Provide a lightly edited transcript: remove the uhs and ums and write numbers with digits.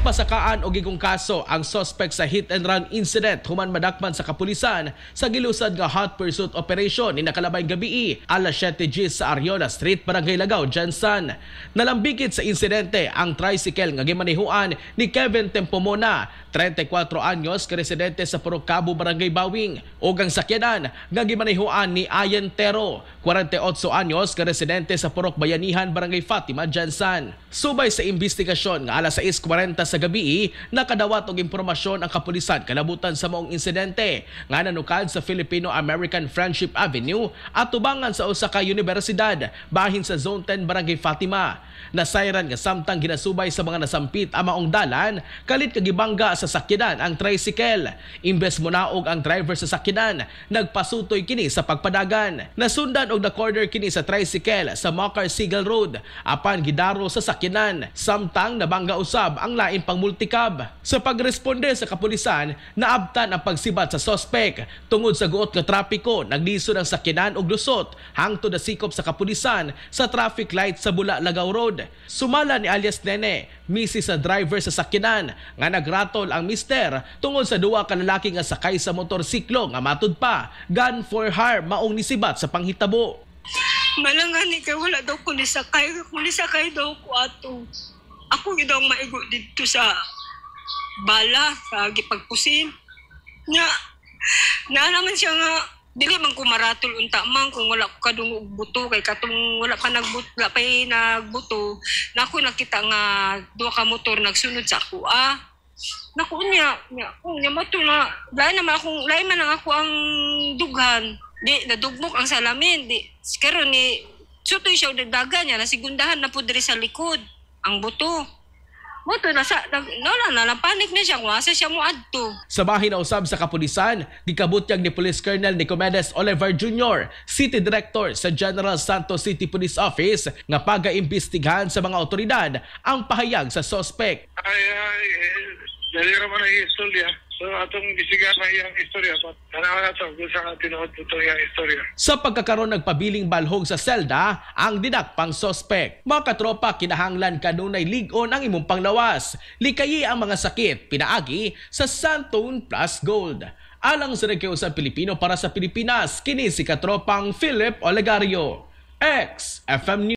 Pasakaan og gigong kaso ang suspect sa hit and run incident human madakpan sa kapulisan sa gilusad nga hot pursuit operation ni nakalabay gabii alas 7:10 sa Ariola Street, Barangay Lagaw, Gensan. Nalambigit sa insidente ang tricycle nga gimanihuan ni Kevin Tempomona, 34 anyos, ka residente sa Purok Cabo, Barangay Bawing, ug ang sakyanan nga gimanihuan ni Ayen Tero, 48 anyos, ka residente sa Purok Bayanihan, Barangay Fatima, Gensan. Subay sa investigasyon nga alas 6:40 sa gabi, nakadawat og impormasyon ang kapulisan kalabutan sa maong insidente nga nanukad sa Filipino-American Friendship Avenue at tubangan sa usa ka universidad bahin sa Zone 10, Barangay Fatima. Nasayran nga samtang ginasubay sa mga nasampit ang maong dalan, kalit kagibangga sa sakyanan ang tricycle. Imbes monaog ang driver sa sakyanan, nagpasutoy kini sa pagpadagan. Nasundan og na-corner kini sa tricycle sa Makar Sigal Road apan gidaro sa sakyanan samtang nabangga usab ang lain pang multicab. Sa pagresponde sa kapulisan, naabtan ang pagsibat sa sospek. Tungod sa guot nga trapiko, naglisod ang sakyanan og lusot hangtod nasikop sa kapulisan sa traffic light sa Bula Lagaw Road. Sumala ni alias Nene, misis sa driver sa sakyanan, nga nagratol ang mister tungod sa duha ka lalaki nga sakay sa motorsiklo nga matud pa gun for hire maong nisibat sa panghitabo. Malangan ni kay wala daw ko nisakay. Kung nisakay daw ko ato, ako gyud ang maigo didto sa bala sa gipagpusin. Nya na naman siya nga dili man ko maratol unta man kung wala ko kadungog buto, kay katong wala pa nagbut wala pa nagbuto na ako nakita nga duha ka motor nagsunod sa ako ah. Naku niya, niya, niya mo to na lain naman akong lain man ang ako ang dughan. Di nadugmok ang salamin, di karon ni sutoy siya og dagdagan niya, nasigundahan na po diri sa likod ang buto. Mo to nasa nag, no na na panik na siya kung asa siya mo adto. Sa bahin na usab sa kapulisan, gikabutyag ni Police Colonel Nicomedes Oliver Jr., City Director sa General Santos City Police Office, nga pagaimbestigahan sa mga otoridad ang pahayag sa sospek. Ay, ay, eh, dali ra man ang istorya. So, atong bisigan na iyang istorya. Tanawa na ito kung sa tinuod po iyang istorya. Sa pagkakaroon, nagpabiling balhog sa selda ang dinakpang sospek. Mga katropa, kinahanglan kanunay lig-on ang imong panglawas. Likayi ang mga sakit pinaagi sa Santone Plus Gold. Alang sa Nagkiusang Pilipino para sa Pilipinas, kini si katropang Philip Olegario. XFM News.